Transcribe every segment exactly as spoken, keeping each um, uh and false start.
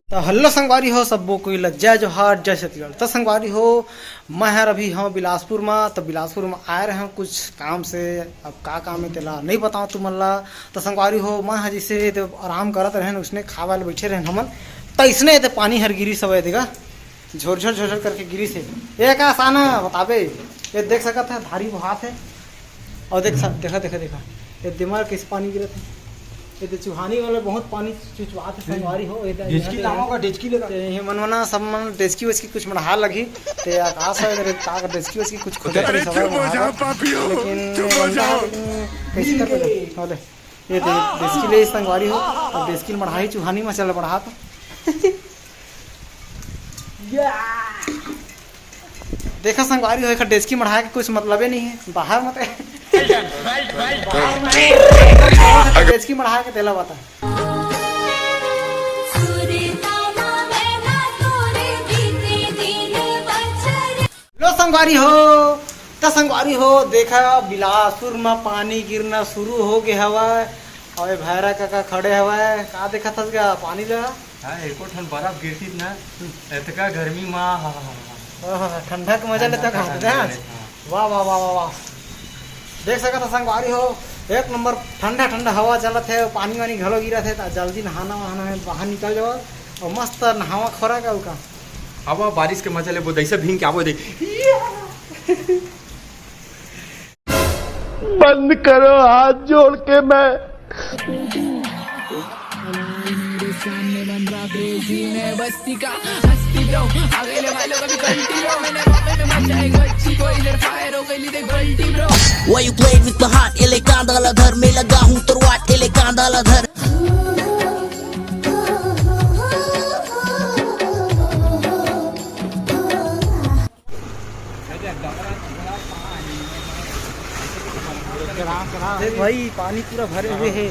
तो हेलो संगवारी हो, सबो कोई ल जय जोहार, जय छत्तीसगढ़। तो संगवारी हो, मैं हर अभी हूँ बिलासपुर में। तो बिलासपुर में आए रहे हूँ कुछ काम से। अब का काम है तेला नहीं बताओ तुमन ला। तो संगवारी हो, मैं हर जैसे तो आराम करत रहे, उसने खावा ले बैठे रहे हमन, तो इसने तो पानी हर गिरी सवे देगा, झोर झोर झोर झोर करके गिरी से। ये का साना बताबे, ये देख सकत है धारी बोहात है। और देख सा-, देखा, देखा, देखा, ये दिमाग कैसे पानी गिरत है। ये तो चुहानी वाला बहुत पानी चुचवात है, संगवारी हो। ये तो डेचकी यहाँ लाओ का, डेचकी लेगा। ते ये मनवना सब मन डेचकी वेचकी कुछ मढ़ा लगी। ते आकाश है, इधर का डेचकी वेचकी कुछ खोजत अरे रही सब चुप हो मढ़ा जाओ का। पापियों, लेकिन चुप हो बनता है, जाओ। लेकिन कैसे कर लेते? हाँ, ले। ये दे-, डेचकी ले संगवारी हो। अब डेचकी मढ़ाई चुहानी में चल बढ़ा तो। देखा संगवारी हो, एकर डेचकी मढ़ा के कुछ मतलबे नहीं है। बाहर मत, बाहर मत। डेचकी मढ़ा के तेला बता। लो संगवारी हो, त संगवारी हो, देखा बिलासपुर में पानी गिरना शुरू हो गया हवा। और ये भैरा काका खड़े हवा, का देखा था पानी ला? हाँ, एको ठन बर्फ गिरतिस ना, एतका गर्मी मा, हा, हा, हा, हा। ओहो, ठंडा के मजा लेता ठंडा, खाते ठंडा हैं। हाँ। वाह, वाह, वाह, वाह, वाह। देख सकत हो संगवारी हो, एक नंबर ठंडा ठंडा हवा चलत है, पानी वानी घलो गिरत है, त जल्दी नहाना वहाना है, बाहर निकल जाओ और मस्त नहावा खोरा का उका। अब बारिश के मजा लेबो, जैसे भींग के आबो दे। बंद करो, हाथ जोड़ के मैं। Why you played with my heart? एले कांदा ला धर, मैं लगा हूँ तो वाट, एले कांदा ला धर। देख भाई, पानी पूरा भरे हुए है।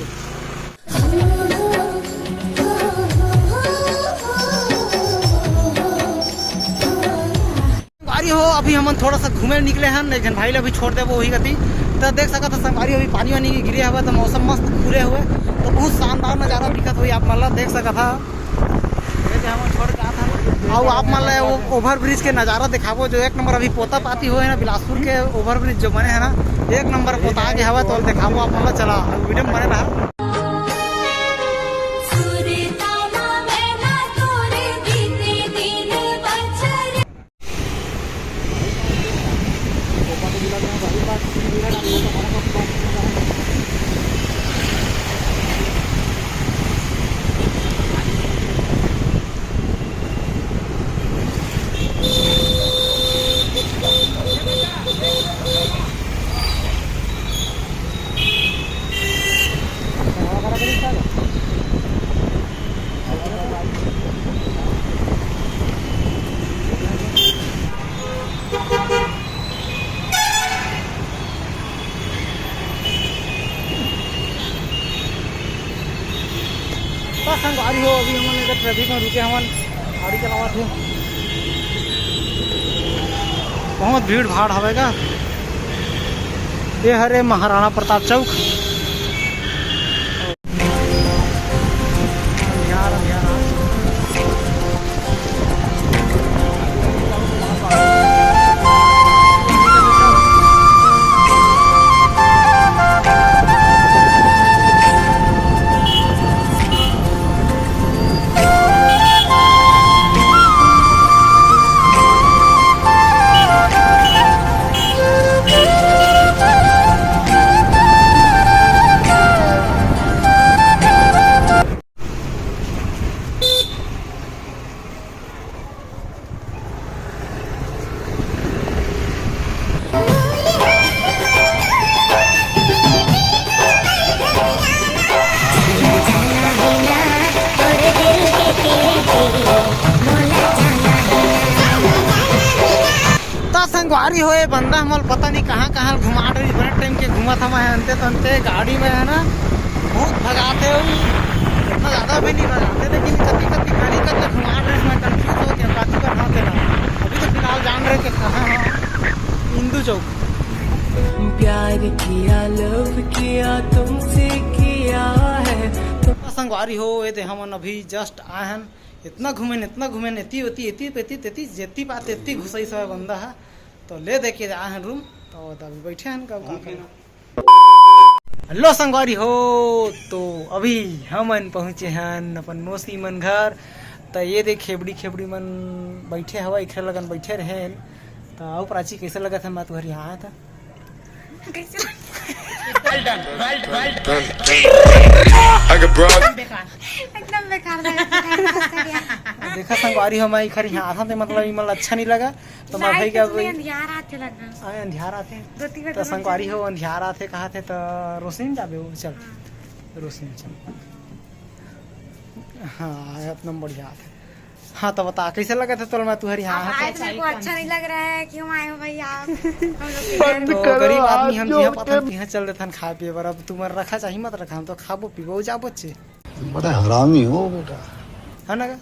भारी हो, अभी हमन थोड़ा सा घूमे निकले हन, एक झन भाई ला भी छोड़ देबो वही गति। तो देख सकत ह संगवारी, अभी पानी वानी गिरे हवे, तो मौसम मस्त खुले हुए, तो बहुत शानदार नजारा दिखत हुई आप मन ला देख सकत ह। ये जे हमन छोड़ के आत हन। अउ आप मन ला वो ओवर ब्रिज के नजारा दिखाबो, जो एक नंबर अभी पोता पाती होए हे ना, बिलासपुर के ओवर ब्रिज जो बने हे ना, एक नंबर पोता आगे हवा, तो दिखाबो आप मन ला। चला, वीडियो में बने रहा। त संगवारी हो, अभी हमन एकर ट्रैफिक में रुके हवन, गाड़ी चलावत हे। बहुत भीड़ भाड़ हवे गा। ये हरे महाराणा प्रताप चौक। त संगवारी हो, ये बंदा हमल पता नहीं कहाँ कहाँ घुमा रही, बड़े टाइम के घूमा था मैं, अंते तंते गाड़ी में है ना, बहुत भगाते हो, इतना ज़्यादा भी नहीं भगाते, लेकिन कभी कभी गाड़ी का तो घुमा रहे, मैं कंफ्यूज हो गया, काफी बार हाँ देना। अभी तो फिलहाल जान रहे कि कहाँ है, इंदू चौक। प्यार किया, लव किया, तुमसे किया है। त संगवारी हो, ये दे हमन अभी जस्ट आए हन, इतना घूमे, इतना घूमे, एती ओती, एती पेती तेती, जेती पाते एती घुसई सब बंदा है। तो ले दे के आए हैं रूम। तो अभी बैठे हैं कब का करें। हेलो संगवारी हो, तो अभी हमन पहुँचे हन अपन मौसी मन घर। त ये देख खेबड़ी खेबड़ी मन बैठे हवा, इखरे लगन बैठे रहे। त अउ प्राची, कैसे लगत है मैं तुहर यहाँ आया था? कैसे? एकदम बेकार लगा, बेकार लगा। देखा संगवारी हो, मैं इखर यहाँ आथा ते मतलब इमन ला अच्छा नहीं लगा। तो मैं भाई क्या कुछ नहीं, अंधियार आथे लगा। आए अंधियार आथे। दो तीन बार तो तो संगवारी हो, अंधियार आथे कहा थे तो रोशनी में जाबे वो, चल। हाँ। रोशनी में चल। हाँ, एकदम बढ़िया आथे। हाँ, तो बता, कैसे लगा था तोल मैं तुहर यहाँ अब आए? तो मेरे को अच्छा नहीं लग रहा है, क्यों आए हो भाई आप हम लोग के घर? तो गरीब आदमी हम जिहाँ पतन तिहाँ चल देथन खाए पिए बर। अब तुम्हारा रखा चाही मत रखा, हम तो खाबो पीबो जाबो चे। बड़ा हरामी हो बेटा। है ना का?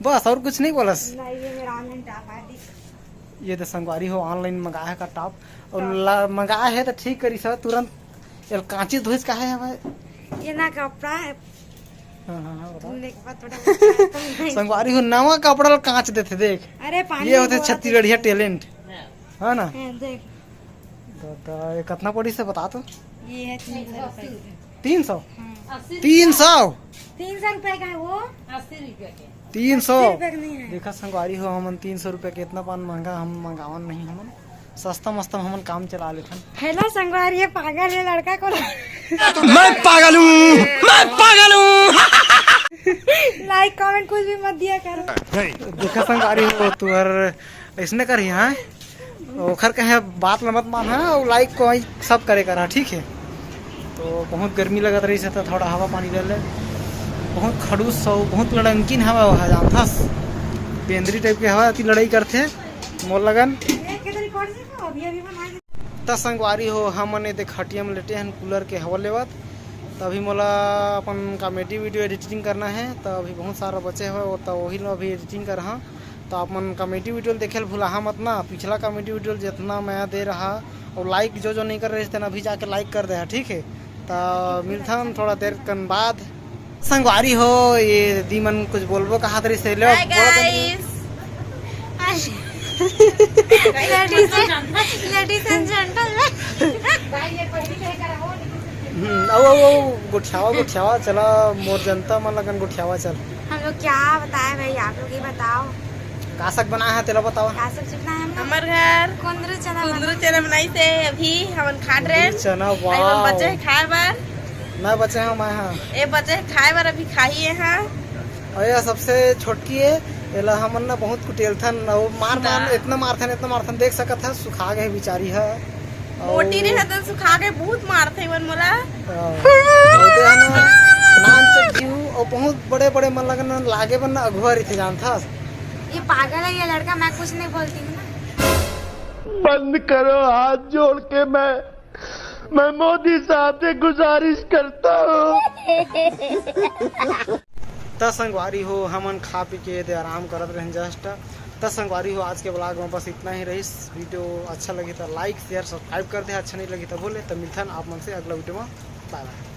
बस और कुछ नहीं बोलस। नहीं, ये मेरा ऑनलाइन टॉप है, देख। ये तो संगवारी हो, ऑनलाइन मंगाया है का टॉप। और ला-, मंगाया है तो ठीक करी सर, तुरंत एल कांची धोइस का है हमें। ये ना कपड़ा है। हाँ, हाँ, हाँ, बताओ। धुलने के बाद थोड़ा संगवारी हो, नवा कपड़ा ला कांच देथे, देख। अरे, पानी ये होते छत्तीसगढ़िया टैलेंट, है ना? हाँ, देख। दादा, ये कितना पड़ी से बता तो। ये है तीन सौ रुपए का। तीन सौ? हाँ। तीन सौ? तीन सौ रुपए का है वो। तीन सौ? अस्सी रुपए का नहीं है। देखा संगवारी हो, हमन तीन सौ रुपए के इतना पान महंगा हम मंगावन नहीं, हमन सस्ता मस्ता में हमन काम चला लेथन। हेलो संगवारी, ये पागल है लड़का को। मैं पागल हूँ, मैं पागल हूँ। लाइक कमेंट कुछ भी मत दिया करो। देखा संगवारी हो, तुहर ऐसने करही, हाँ? ओखर कहे बात ल मत मान, हाँ? अउ लाइक को सब करे कर, हाँ, ठीक है? तो बहुत गर्मी लगत रही से, तो थोड़ा हवा पानी ले ले। बहुत खड़ूस सौ, बहुत लड़ंकिन हवा वहा, जानथस? पेंदरी टाइप के हवा, अति लड़ाई करथे मोर लगन। त संगवारी हो, हमन ए दे खटिया में लेटे हन, कूलर के हवा लेवत। त अभी मोला अपन कॉमेडी वीडियो एडिटिंग करना है, त अभी बहुत सारा बचे हुए, वो त वही लो अभी एडिटिंग करहा। त आप मन कॉमेडी वीडियो देखे ल भुलाहा मत ना, पिछला कॉमेडी वीडियो जितना मैं दे रहा और लाइक जो जो नहीं कर रहे थे ना, अभी जाके लाइक कर दे, ठीक है? त मिलथन थोड़ा देर कन बाद। संगवारी हो, ये दी मन कुछ बोलबो कहा तरी से ले। Hi guys। Ladies and, ladies and gentlemen। हम्म, आओ, आओ, आओ, गोठियावा, गोठियावा, चला, मोर जनता मन लगन गोठियावा, चल। हम लोग क्या बताए भाई, आप लोग ही बताओ। का साग बनाया है, तेला बताओ। का सब्जी बनाए हम लोग? हमर घर कुंदरू चना कुंदरू बना। चना बनाई से अभी हमन खात रहे। कुंदरू चना, अभी हमन वाओ। बचे हैं खाए बर। मैं बचे हैं, मैं हाँ। ए बचे हैं खाए बर, अभी खाई है हाँ। अरे, ये सबसे छोटकी है, एला हमन ना बहुत कुटेलथन, वो मार, मार, ना। इतना मारथन, इतना मारथन, देख सकत है, सुखा गए बेचारी है। मोटी और रहे तो सुखा के बहुत मारथे मन मोला। हाँ। और ते है ना, नान चक जीव और बहुत बड़े बड़े मन लगन लागे बन ना अगुआ रहिथे जानथस। ये पागल है ये लड़का, मैं कुछ नहीं बोलती हूँ ना। बंद करो, हाथ जोड़ के मैं, मैं मोदी साहब से गुजारिश करता हूँ। त संगवारी हो, हमन खा पी के दे आराम करत रहेन जस्ट। त संगवारी हो, आज के ब्लॉग में बस इतना ही रहिस। वीडियो अच्छा लगी त लाइक, शेयर, सब्सक्राइब कर दे, अच्छा नहीं लगी त बोले। त मिलथन आप मन से अगला वीडियो में। बाय बाय।